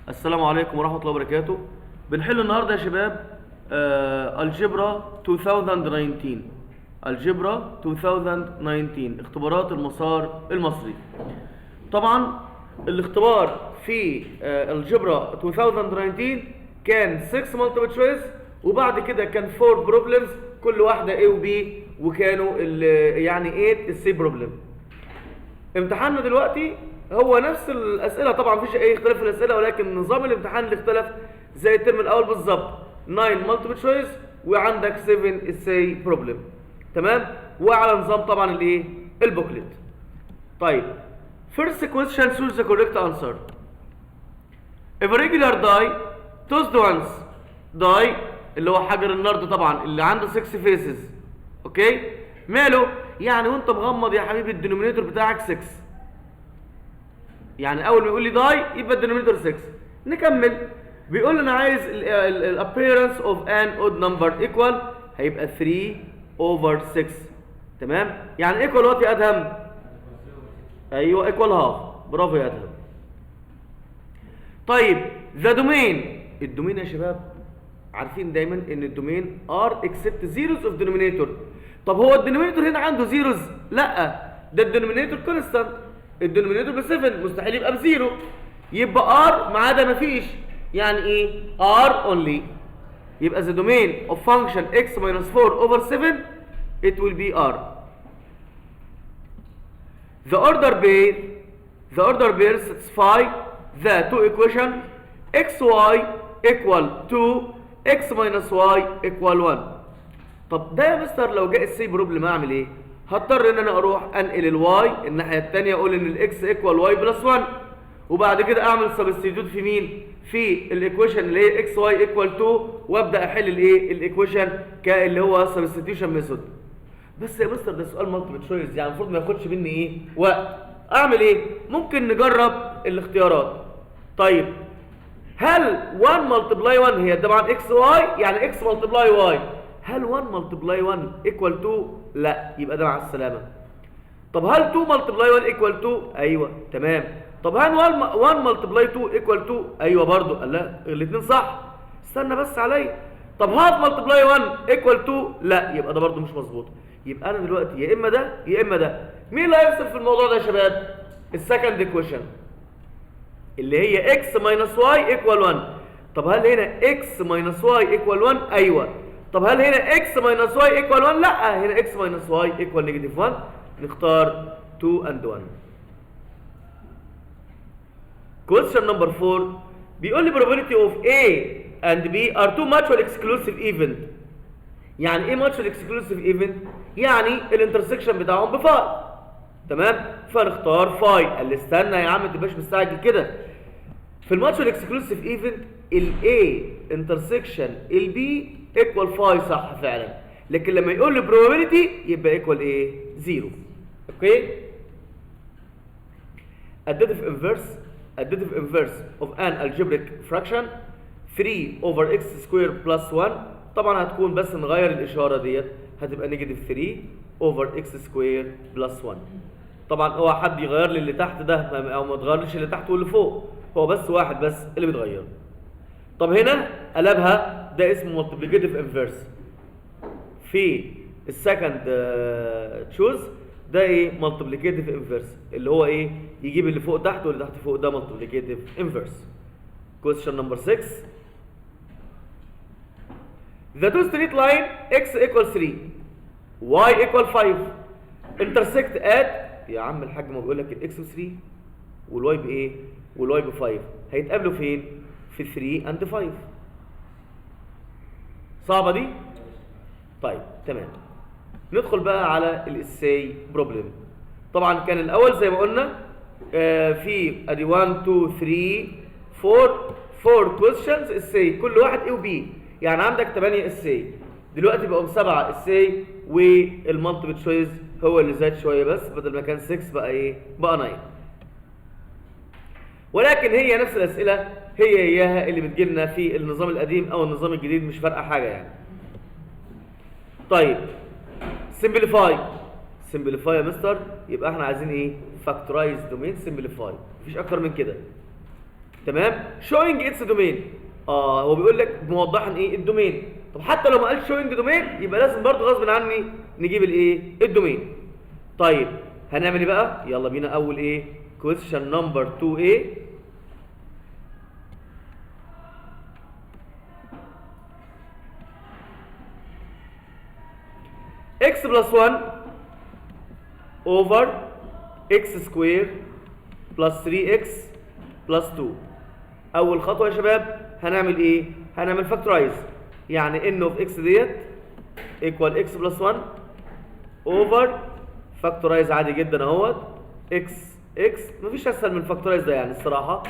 السلام عليكم ورحمة الله وبركاته. بنحل النهاردة يا شباب Algebra 2019، Algebra 2019، اختبارات المسار المصري. طبعا الاختبار في Algebra 2019 كان 6 multiple choice، وبعد كده كان 4 problems، كل واحدة A و B، وكانوا يعني 8 essay problem. امتحاننا دلوقتي هو نفس الاسئله، طبعا مفيش اي اختلاف في الاسئله، ولكن نظام الامتحان اللي اختلف زي الترم الاول بالظبط، 9 multiple choice وعندك 7 essay problem، تمام؟ وعلى نظام طبعا الايه؟ ال booklet. طيب، first question، choose the correct answer. if a regular die tossed once، die اللي هو حجر النرد طبعا اللي عنده 6 faces، okay؟ ماله؟ يعني وانت مغمض يا حبيبي ال denominator بتاعك 6، يعني اول ما يقول لي die يبقى ال denominator 6. نكمل، بيقول لي انا عايز ال appearance of an odd number equal، هيبقى 3 over 6، تمام؟ يعني equal what يا ادهم؟ ايوه، equal half. برافو يا ادهم. طيب، the domain، ال domain يا شباب عارفين دايما ان ال domain R except zeros of denominator. طب هو ال denominator هنا عنده zeros؟ لا، ده ال denominator constant، ال denominator ب 7، مستحيل يبقى ب zero، يبقى R ما عدا مفيش. يعني ايه؟ R only. يبقى the domain of function x minus 4 over 7، it will be R. the order pair، the order pair satisfy the two equation xy equal 2، x minus y equal 1. طب ده يا مستر لو جاء essay problem اعمل ايه؟ هضطر ان انا اروح انقل ال y الناحيه الثانيه، اقول ان ال x equal y plus 1، وبعد كده اعمل substitute في مين؟ في ال equation اللي هي x y equal 2، وابدا احل الايه؟ ال equation اللي هو substitution method. بس يا مستر ده سؤال multiple choice، يعني المفروض ما ياخدش مني ايه؟ وقت. اعمل ايه؟ ممكن نجرب الاختيارات. طيب، هل 1 multiply 1، هي طبعا x y، يعني x multiply y، هل 1 multiply 1 equal 2؟ لا، يبقى ده مع السلامه. طب هل 2 multiply 1 equal 2؟ ايوه، تمام. طب هل 1 multiply 2 equal 2؟ ايوه برضو. قال لا، الاثنين صح. استنى بس عليا. طب half multiply 1 equal 2؟ لا، يبقى ده برضو مش مظبوط. يبقى انا دلوقتي يا اما ده يا اما ده. مين اللي هيفصل في الموضوع ده يا شباب؟ ال second equation اللي هي x minus y equal 1. طب هل هنا x minus y equal 1؟ ايوه. طب هل هنا x minus y equal 1؟ لا، هنا x minus y equal negative 1. نختار 2 and 1. question number 4، بيقول لي probability of A and B are two mutual exclusive event. يعني ايه mutual exclusive event؟ يعني ال intersection بتاعهم ب phi، تمام؟ فنختار phi. قال لي استنى يا عم، ما تبقاش مستعجل كده. في ال mutual exclusive event ال A intersection ال B equal phi، صح فعلا، لكن لما يقول لي probability يبقى equal ايه؟ zero، okay؟ additive inverse، additive inverse of an algebraic fraction 3 over x square plus 1، طبعا هتكون بس نغير الاشاره ديت، هتبقى negative 3 over x square plus 1. طبعا اوعى حد يغير لي اللي تحت ده، او ما تغيرليش اللي تحت واللي فوق، هو بس واحد بس اللي بيتغير. طب هنا قلبها، ده اسمه multiplicative inverse. في ال second choose ده ايه؟ multiplicative inverse، اللي هو ايه؟ يجيب اللي فوق تحت واللي تحت فوق، ده multiplicative inverse. question number 6، the two straight line x equal 3، y equal 5 intersect at. يا عم الحاج ما بيقول لك ال x ب 3 وال y بايه؟ وال y ب 5، هيتقابلوا فين؟ في 3 and 5. صعبة دي؟ طيب تمام. ندخل بقى على ال essay problem. طبعا كان الاول زي ما قلنا في ادي 1، 2، 3، 4، 4 questions essay، كل واحد A و B، يعني عندك 8 essay. دلوقتي بقوا 7 essay، وال multiple choice هو اللي زاد شويه بس، بدل ما كان 6 بقى ايه؟ بقى 9. ولكن هي نفس الاسئله هي اياها اللي بتجيلنا في النظام القديم او النظام الجديد، مش فارقه حاجه يعني. طيب، simplify، simplify يا مستر، يبقى احنا عايزين ايه؟ factorize domain، simplify، مفيش اكتر من كده، تمام؟ تمام، showing its domain. هو بيقول لك موضحا ايه ال domain. طب حتى لو ما قالش showing domain يبقى لازم برضه غصب عني نجيب الايه؟ ال domain. طيب هنعمل ايه بقى؟ يلا بينا اول ايه؟ question number 2a. x plus 1 over x square plus 3x plus 2. اول خطوة يا شباب هنعمل ايه؟ هنعمل factorize، يعني n of x ديت equal x plus 1 over factorize عادي جدا اهوت x x، مفيش اسهل من factorize ده يعني الصراحة،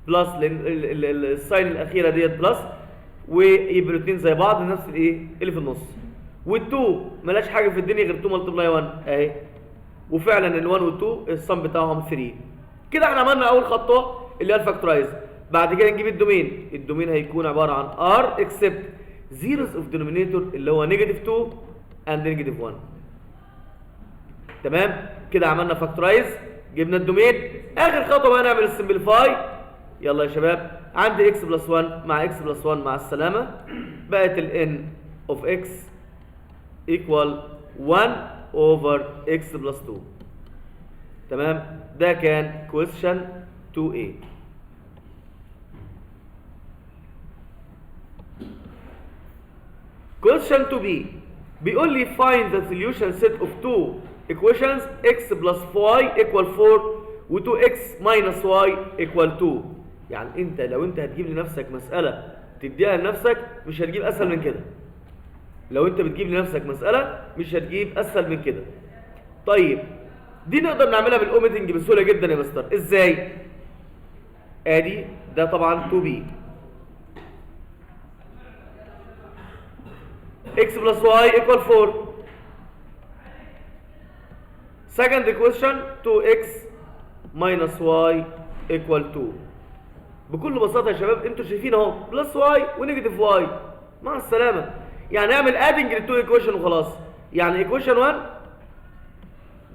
plus ال sign الاخيرة ديت plus، ويبقوا الاثنين زي بعض نفس الايه اللي في النص، وال2 ملاش حاجة في الدنيا غير 2 multiply 1 اهي، وفعلا ال1 وال2 ال sum بتاعهم 3. كده احنا عملنا اول خطوة اللي هي ال factorize. بعد كده نجيب ال domain. ال domain هيكون عبارة عن r except zeros of denominator اللي هو negative 2 and negative 1. تمام كده عملنا factorize، جبنا ال domain. اخر خطوة بقى نعمل ال simplify. يلا يا شباب، عندي x plus 1 مع x plus 1 مع السلامة، بقت ال n of x equal 1 over x plus 2. تمام، ده كان question 2a. question 2b بيقول لي find the solution set of two equations x plus y equal 4 و 2x minus y equal 2. يعني انت لو انت هتجيب لنفسك مسألة تديها لنفسك مش هتجيب اسهل من كده. لو انت بتجيب لنفسك مسألة مش هتجيب اسهل من كده. طيب دي نقدر نعملها بالاوميتنج بسهولة جدا يا مستر. ازاي؟ ادي ده طبعا 2b x plus y equal 4. Second question 2x minus y equal 2. بكل بساطة يا شباب انتوا شايفين اهو plus y و negative y مع السلامة. يعني اعمل adding لل two equation وخلاص. يعني equation 1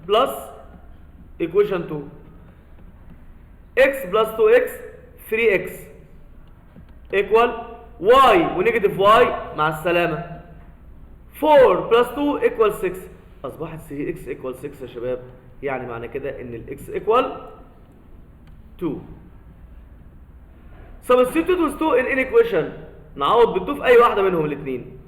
plus equation 2 x plus 2x 3x equal y و negative y مع السلامة. 4 plus 2 equal 6. أصبحت 3x equal 6 يا شباب. يعني معنى كده إن ال x equal 2. Substitute with 2 in any equation. نعوض بال 2 في أي واحدة منهم الاثنين.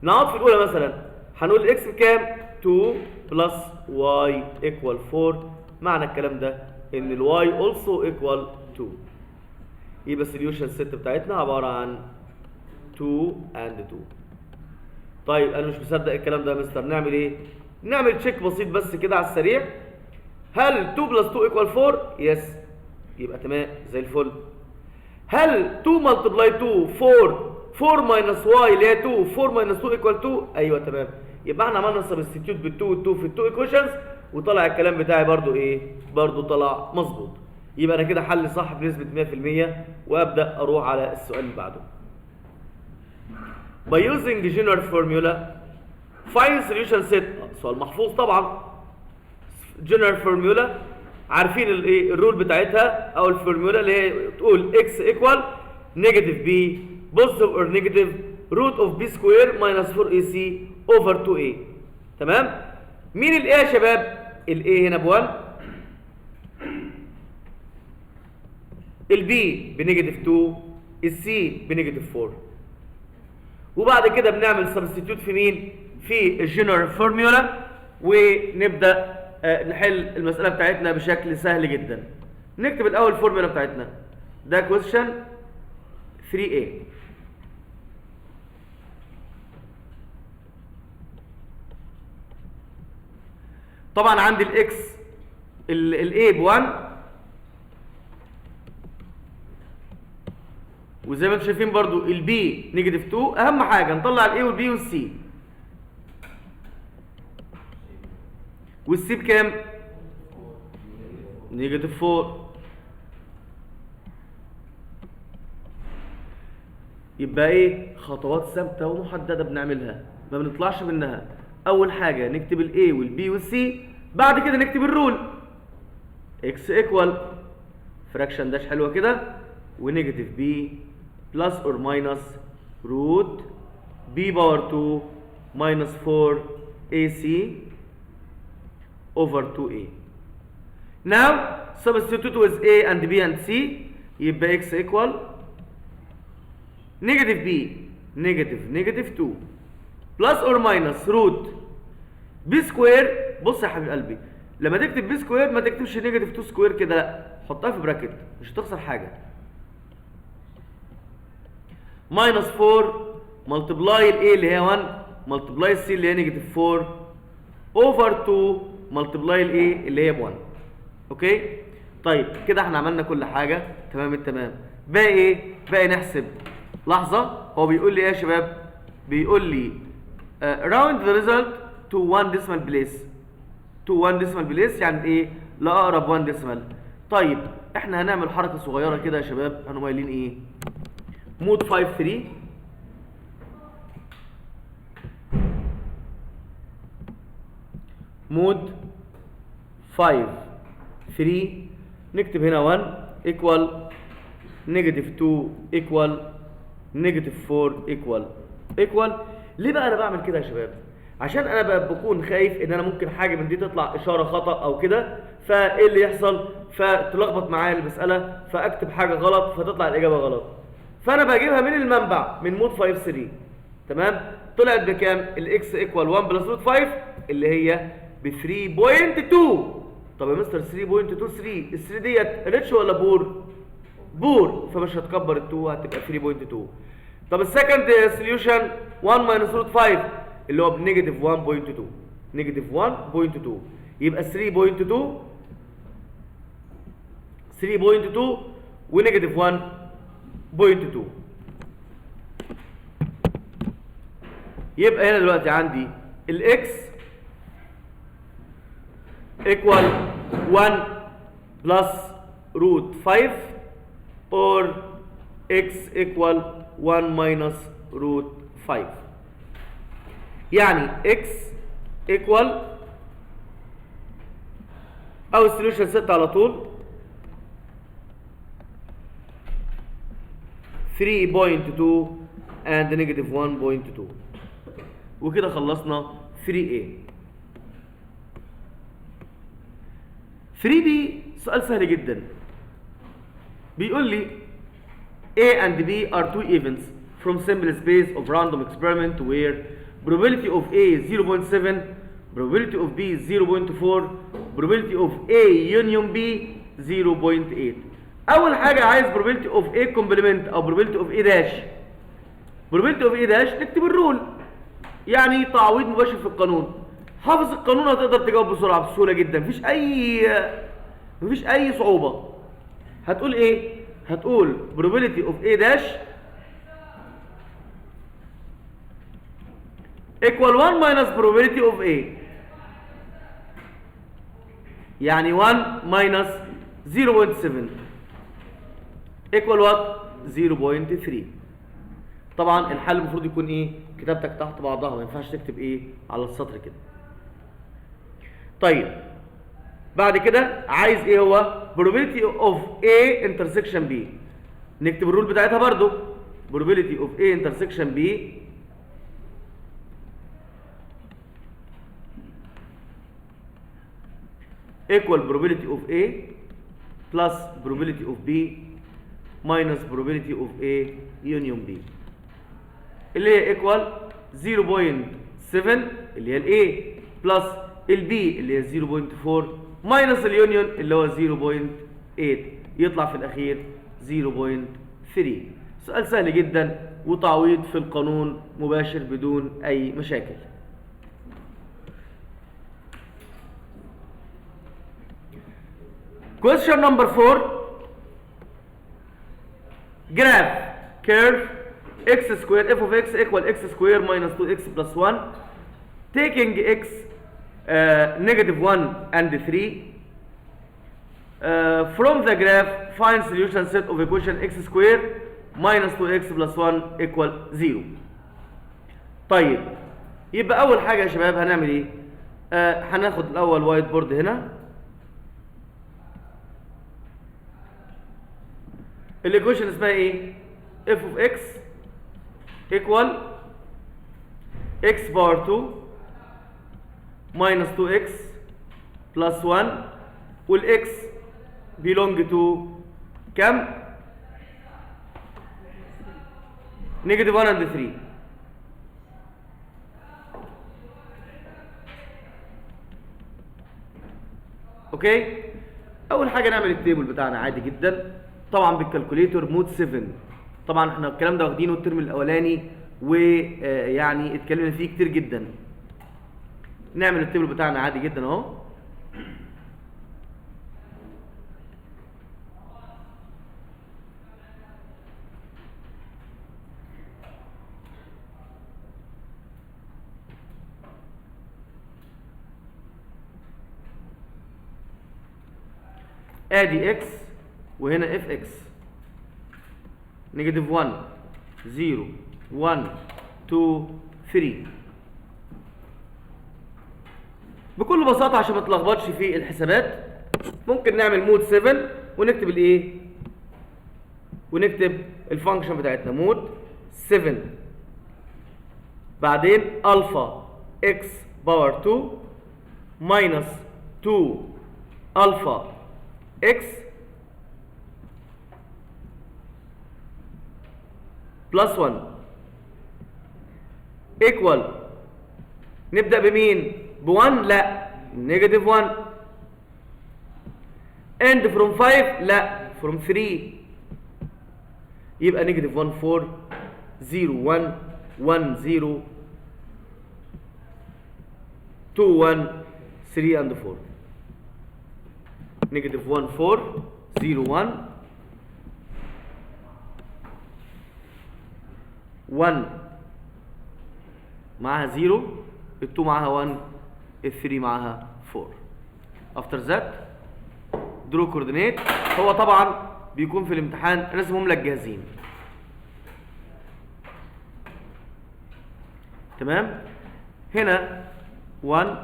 نعوض في الأولى مثلا هنقول x بكام؟ 2 plus y equal 4. معنى الكلام ده إن ال y also equal 2. يبقى solution set بتاعتنا عبارة عن 2 and 2. طيب انا مش مصدق الكلام ده يا مستر، نعمل ايه؟ نعمل check بسيط بس كده على السريع. هل 2 plus 2 equal 4؟ yes، يبقى تمام زي الفل. هل 2 multiply 2 4 4 minus y اللي هي 2 4 minus 2 equal 2؟ ايوه تمام. يبقى احنا عملنا substitute بال 2 وال 2 في ال 2 equations وطلع الكلام بتاعي برضو ايه؟ برضو طلع مظبوط. يبقى انا كده حل صح بنسبة 100%. وابدا اروح على السؤال اللي بعده. By using general formula find solution set. سؤال محفوظ طبعا. general formula عارفين الايه ال rule بتاعتها او الفورمولا اللي هي تقول x equal negative b positive or negative root of b square minus 4ac over 2a. تمام؟ مين ال a يا شباب؟ ال a هنا ب 1، ال b ب negative 2، ال c ب negative 4. وبعد كده بنعمل substitute في مين؟ في ال general formula، ونبدا نحل المسالة بتاعتنا بشكل سهل جدا. نكتب الاول الفورمولا بتاعتنا. ده question 3a. طبعا عندي ال x ال a ب 1، وزي ما انتم شايفين برضو ال b negative 2. اهم حاجة نطلع ال a وال b وال c. وال c بكام؟ negative 4. يبقى ايه؟ خطوات ثابتة ومحددة بنعملها ما بنطلعش منها. اول حاجة نكتب ال a وال b وال c، بعد كده نكتب ال rule x equal fraction dash حلوة كده و negative b plus or minus root b power 2 minus 4 ac over 2a. Now substitute with a and b and c، يبقى x equal negative b negative negative 2 plus or minus root b square. بص يا حبيب قلبي، لما تكتب b square ما تكتبش negative 2 square كده، لا، حطها في bracket، مش هتخسر حاجه. Minus 4 multiply ال a اللي هي 1 multiply c اللي هي negative 4 over 2 multiply ال a اللي هي ب 1. Okay، طيب كده احنا عملنا كل حاجه تمام التمام. باقي ايه؟ باقي نحسب. لحظه، هو بيقول لي ايه يا شباب؟ بيقول لي round the result to one decimal place. To one decimal place يعني ايه؟ لاقرب 1 decimal. طيب، احنا هنعمل حركه صغيره كده يا شباب، هنقوم قايلين ايه؟ Mode 5 3 mode 5 3، نكتب هنا 1 equal negative 2 equal negative 4 equal equal. ليه بقى انا بعمل كده يا شباب؟ عشان انا بقى بكون خايف ان انا ممكن حاجه من دي تطلع اشاره خطا او كده، فايه اللي يحصل؟ فتلخبط معايا المساله، فاكتب حاجه غلط، فتطلع الاجابه غلط. فانا بجيبها من المنبع، من mode 5 3. تمام، طلعت بكام؟ ال x equal 1 plus root 5 اللي هي ب 3.2. طب يا مستر، 3.23، ال 3 ديت rich ولا poor؟ Poor، فمش هتكبر ال 2، هتبقى 3.2. طب ال second solution 1 minus root 5 اللي هو ب negative 1.2، negative 1.2، يبقى 3.2، 3.2 و negative 1.2. يبقى هنا دلوقتي عندي ال x equal 1 plus root 5 or x equal 1 minus root 5، يعني x equal او ال solution set على طول 3.2 and negative 1.2. وكده خلصنا 3A. 3B سؤال سهل جدا، بيقول لي A and B are two events from sample space of random experiment where probability of A is 0.7, probability of B is 0.4, probability of A union B 0.8. أول حاجة عايز probability of A complement أو probability of A dash. Probability of A dash، نكتب ال rule، يعني تعويض مباشر في القانون. حافظ القانون هتقدر تجاوب بسرعة، بسهولة جدا، مفيش أي صعوبة. هتقول إيه؟ هتقول probability of A dash equal 1 minus probability of A، يعني 1 minus 0.7 equal what؟ 0.3. طبعا الحل المفروض يكون ايه؟ كتابتك تحت بعضها، ما ينفعش تكتب ايه على السطر كده. طيب، بعد كده عايز ايه هو؟ Probability of A intersection B. نكتب ال rule بتاعتها برضو، probability of A intersection B equal probability of A plus probability of B minus probability of A union B، اللي هي equal 0.7 اللي هي ال A plus ال B اللي هي 0.4 minus ال union اللي هو 0.8، يطلع في الأخير 0.3. سؤال سهل جدا وتعويض في القانون مباشر بدون أي مشاكل. Question number 4: graph curve x square f of x equal x square minus 2x plus 1, taking x negative 1 and 3. From the graph, find solution set of equation x square minus 2x plus 1 equal 0. طيب، يبقى اول حاجه يا شباب هنعمل ايه؟ هناخد الاول white board هنا. ال equation اسمها ايه؟ f of x equal x power 2 minus 2x plus 1، وال x belong to كم؟ negative 1 and 3. okay، اول حاجة نعمل ال table بتاعنا عادي جدا، طبعا بال calculator mode 7. طبعا احنا الكلام ده واخدينه الترم الاولاني ويعني اتكلمنا فيه كتير جدا. نعمل ال table بتاعنا عادي جدا اهو. ادي x وهنا f x، negative 1 0 1 2 3. بكل بساطة عشان ما تلخبطش في الحسابات ممكن نعمل mode 7 ونكتب الايه؟ ونكتب ال function بتاعتنا mode 7، بعدين alpha x power 2 minus 2 alpha x plus 1 equal، نبدأ بمين؟ ب 1؟ لا، negative 1. end from 5؟ لا، from 3. يبقى negative 1 4 0 1 1 0 2 1 3 and 4. negative 1 4 0 1 1 معاها 0، ال 2 معاها 1، ال 3 معاها 4. after that draw coordinate. هو طبعا بيكون في الامتحان رسمهم لك جاهزين. تمام؟ هنا 1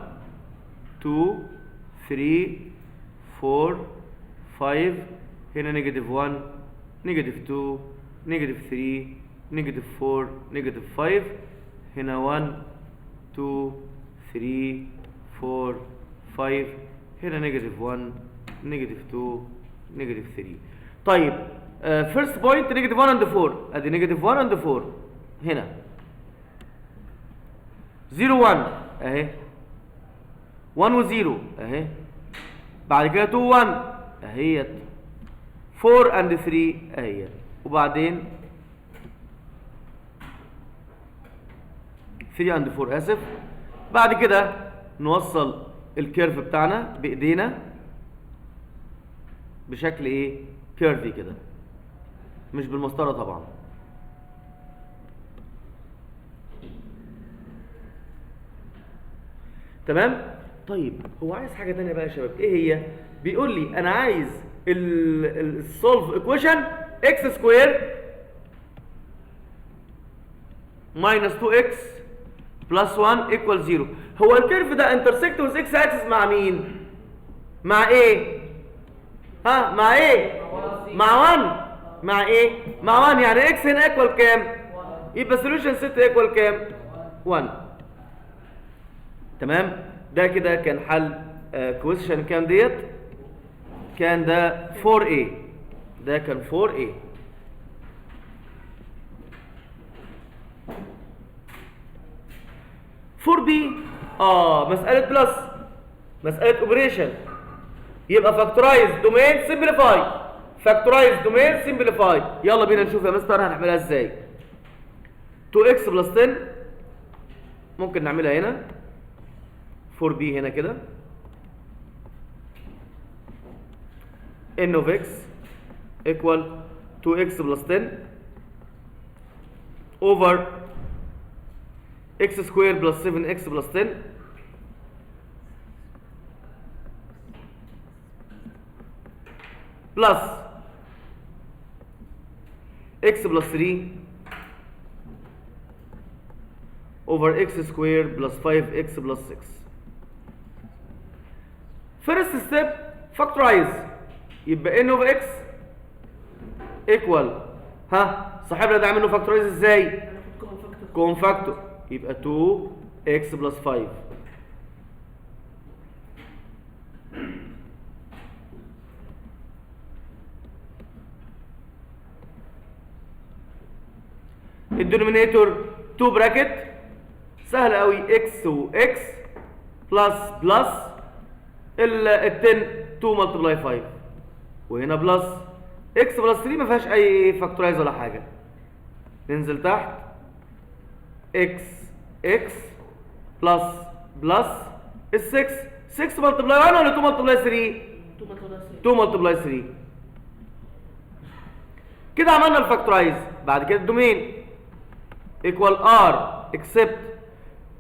2 3 4 5، هنا negative 1 negative 2 negative 3 negative 4 negative 5، هنا 1 2 3 4 5، هنا negative 1 negative 2 negative 3. طيب first point negative 1 and 4، ادي negative 1 and 4 هنا 0 1 اهي، 1 و 0 اهي، بعد كده 2 1 اهيت، 4 and 3 اهيت، وبعدين 3 and 4 اسف. بعد كده نوصل ال curve بتاعنا بايدينا بشكل ايه؟ curvy كده، مش بالمسطره طبعا. تمام؟ طيب هو عايز حاجة ثانية بقى يا شباب، ايه هي؟ بيقول لي انا عايز ال solve equation x square minus 2x plus 1 equal 0. هو ال curve ده intersect with x axis مع مين؟ مع ايه؟ ها، مع ايه؟ مع 1. مع ايه؟ مع 1. يعني x هنا equal كام؟ يبقى solution set equal كام؟ 1. تمام؟ ده كده كان حل question كام ديت؟ كان ده 4A. ده كان 4A. 4B مسألة plus، مسألة operation، يبقى factorize domain simplify، factorize domain simplify. يلا بينا نشوف يا مستر هنعملها ازاي. 2x plus 10 ممكن نعملها هنا 4b هنا كده، n of x equal 2x plus 10 over x square plus 7x plus 10 plus x plus 3 over x square plus 5x plus 6. First step factorize، يبقى n of x equal، ها صاحبنا ده عامل له factorize ازاي؟ common factor، يبقى 2 x plus 5. ال denominator 2 bracket سهل قوي، x و x plus plus ال 10 2 multiply 5، وهنا plus x plus 3 ما فيهاش اي factorize ولا حاجة. ننزل تحت x x plus plus ال 6، 6 multiply 1 ولا 2 multiply 3؟ 2 multiply 3. كده عملنا ال factorize. بعد كده ال domain equal r except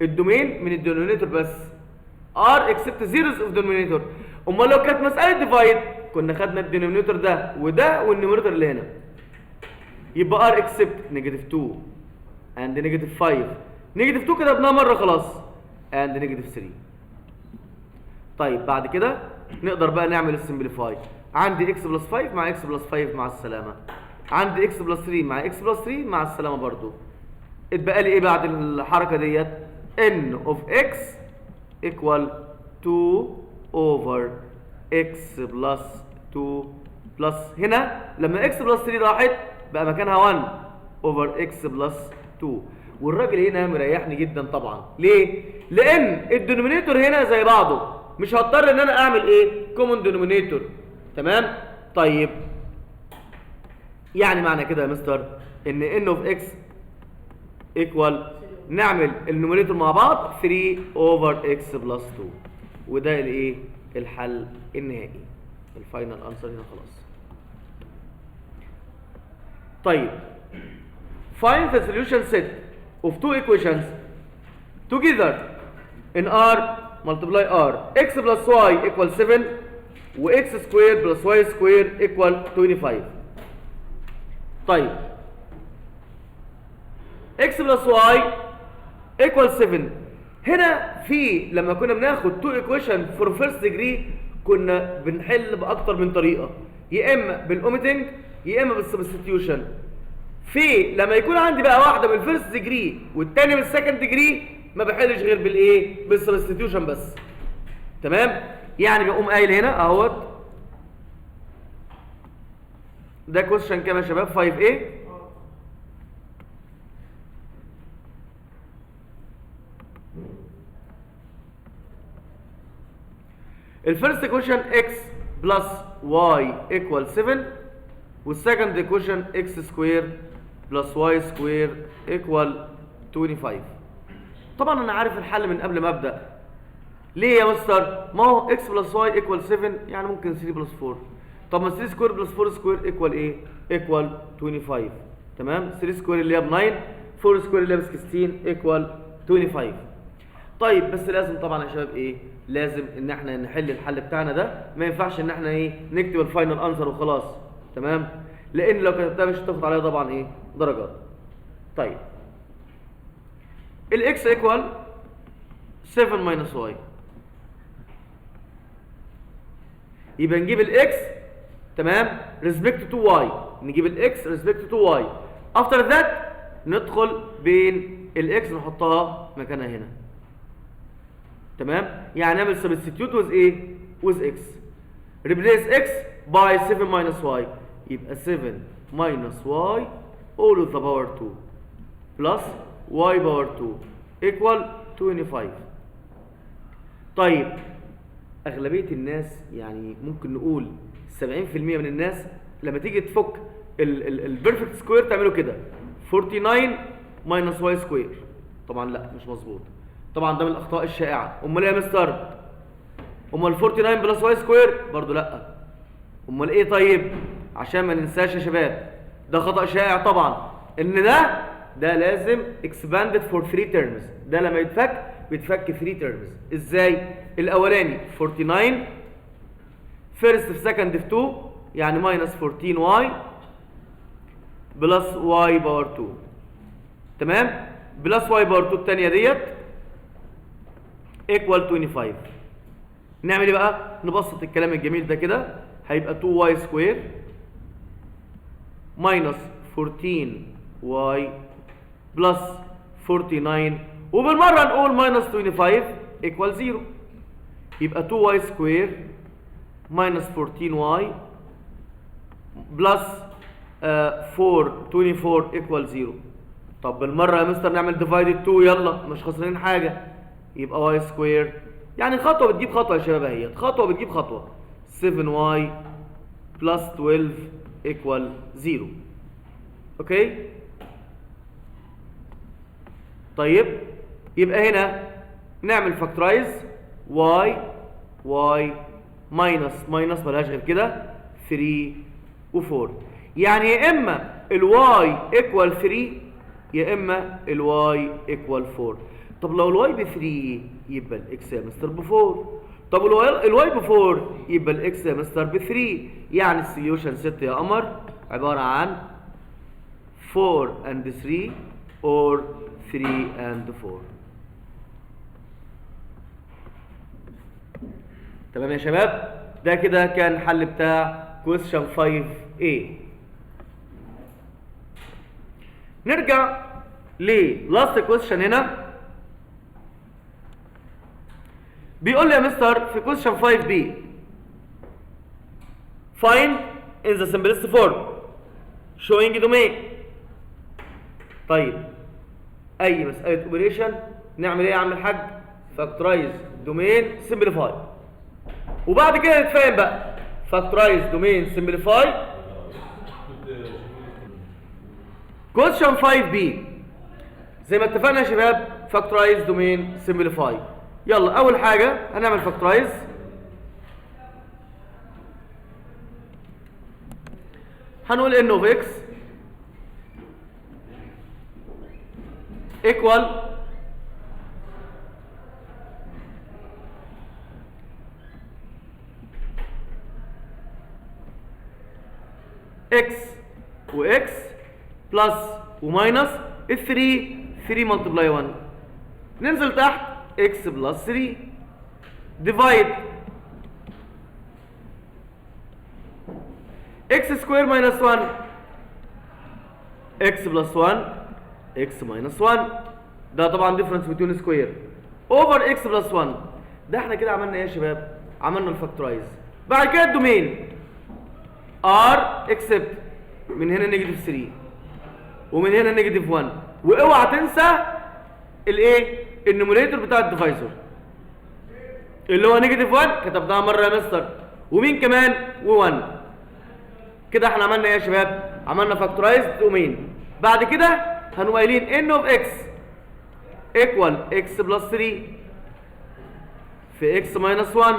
ال domain من ال denominator بس، r except zeros of denominator. امال لو كانت مسالة divide كنا خدنا ال denominator ده وده وال numerator اللي هنا، يبقى r except negative 2 and negative 5. negative 2 كتبناها مرة خلاص and negative 3. طيب بعد كده نقدر بقى نعمل ال simplify. عندي x plus 5 مع x plus 5 مع السلامة، عندي x plus 3 مع x plus 3 مع السلامة برضو. اتبقى لي ايه بعد الحركة ديت؟ n of x equal 2 over x plus 2 plus، هنا لما x plus 3 راحت بقى مكانها 1 over x plus 2. والراجل هنا مريحني جدا طبعا، ليه؟ لان ال denominator هنا زي بعضه، مش هضطر ان انا اعمل ايه؟ common denominator. تمام؟ طيب يعني معنى كده يا مستر ان n of x equal نعمل ال numerator مع بعض 3 over x plus 2، وده الايه؟ الحل النهائي، ال final answer هنا خلاص. طيب find the solution set of two equations together in R multiply R x plus y equal 7 و x square plus y square equal 25. طيب x plus y equal 7، هنا في لما كنا بناخد two equation for first degree كنا بنحل باكتر من طريقه، يا اما بالاوميتنج يا اما بال substitution. في لما يكون عندي بقى واحدة من ال first degree والثانية من ال second degree ما بحلش غير بالايه؟ بال substitution بس. تمام؟ يعني بقوم قايل هنا اهوت ده question كام يا شباب؟ 5A. ال first equation x plus y equal 7، وال second equation x square plus y square equal 25. طبعا انا عارف الحل من قبل ما ابدا. ليه يا مستر؟ ما هو x plus y equal 7 يعني ممكن 3 plus 4. طب ما 3 square plus 4 square equal ايه؟ equal 25. تمام؟ 3 square اللي هي ب 9، 4 square اللي هي ب 16 equal 25. طيب بس لازم طبعا يا شباب ايه؟ لازم ان احنا نحل الحل بتاعنا ده، ما ينفعش ان احنا ايه؟ نكتب ال final answer وخلاص. تمام؟ لان لو كتبتها مش هتاخد عليها طبعا ايه؟ درجات. طيب ال x equal 7 minus y، يبقى نجيب ال x تمام respect to y، نجيب ال x respect to y، after that ندخل بين ال x نحطها مكانها هنا. تمام؟ يعني نعمل substitute with ايه؟ with x، replace x by 7 minus y، يبقى 7 minus y all of the power 2 plus y power 2 equal 25. طيب اغلبية الناس يعني ممكن نقول 70% من الناس لما تيجي تفك ال perfect square تعمله كده 49 minus y square. طبعا لا مش مظبوط، طبعا ده من الاخطاء الشائعة. امال ايه يا مستر؟ امال 49 plus y square؟ برضو لا. امال ايه؟ طيب عشان ما ننساش يا شباب ده خطا شائع طبعا، ان ده لازم expanded for 3 terms. ده لما يتفك بيتفك 3 terms. ازاي؟ الاولاني 49 first في second في 2 يعني minus 14y plus y power 2. تمام؟ plus y power 2 الثانية ديت equal 25. نعمل ايه بقى؟ نبسط الكلام الجميل ده كده، هيبقى 2y square minus 14y plus 49، وبالمره نقول minus 25 equal 0. يبقى 2y square minus 14y plus 4 24 equal 0. طب بالمرة يا مستر نعمل divided 2، يلا مش خسرانين حاجة. يبقى y square، يعني خطوة بتجيب خطوة يا شباب اهيت، خطوة بتجيب خطوة. 7y plus 12 equal 0. okay؟ طيب يبقى هنا نعمل factorize y y minus minus ملهاش غير كده 3 و4. يعني يا اما ال y equal 3 يا اما ال y equal 4. طب لو ال y ب 3 يبقى ال x يا مستر ب 4. طب ال y ب 4 يبقى ال x يا مستر ب 3. يعني ال solution set يا قمر عبارة عن 4 and 3 or 3 and 4. تمام يا شباب؟ ده كده كان حل بتاع question 5A. نرجع ل last question هنا. بيقول لي يا مستر في question 5B find in the simplest form showing domain. طيب اي مسألة operation نعمل ايه يا عم الحاج؟ factorize domain simplify، وبعد كده نتفاهم بقى. factorize domain simplify. question 5B زي ما اتفقنا يا شباب factorize domain simplify. يلا اول حاجة هنعمل factorize. هنقول n of x equal x و x plus و minus 3 3 multiply 1. ننزل تحت x plus 3 divide x square minus 1 x plus 1 x minus 1. ده طبعا difference between square over x plus 1. ده احنا كده عملنا ايه يا شباب؟ عملنا ال factorize. بعد كده ال domain r except من هنا negative 3 ومن هنا negative 1، واوعى تنسى الايه؟ ال numerator بتاع ال divisor اللي هو negative 1 كتبناها مرة يا مستر، ومين كمان؟ و1. كده احنا عملنا ايه يا شباب؟ عملنا factorize domain. بعد كده هنقوم قايلين n of x equal x plus 3 في x minus 1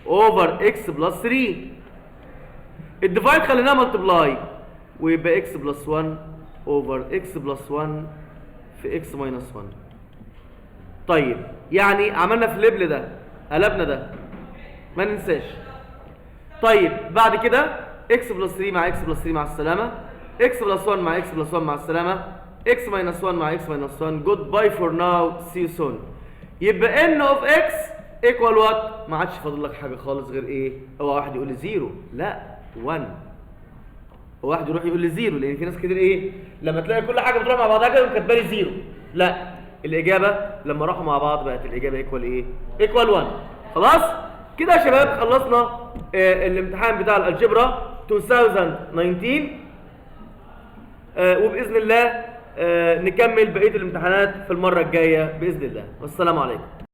over x plus 3. ال divide خليناها multiply ويبقى x plus 1 over x plus 1 في x minus 1. طيب يعني عملنا flip ده، قلبنا ده، ما ننساش. طيب بعد كده x plus 3 مع x plus 3 مع السلامة، x plus 1 مع x plus 1 مع السلامة، x minus 1 مع x minus 1. Goodbye for now, see you soon. يبقى n of x equal what؟ ما عادش فاضل لك حاجة خالص غير ايه؟ اوعى واحد يقول لي 0، لا 1. واحد يروح يقول لي 0، لان في ناس كتير ايه؟ لما تلاقي كل حاجة بتروح مع بعضها كده كاتبه لي 0. لا، الاجابة لما راحوا مع بعض بقت الاجابة equal ايه؟ equal 1. خلاص؟ كده يا شباب خلصنا الامتحان بتاع ال algebra 2019، وباذن الله نكمل بقية الامتحانات في المرة الجاية باذن الله. والسلام عليكم.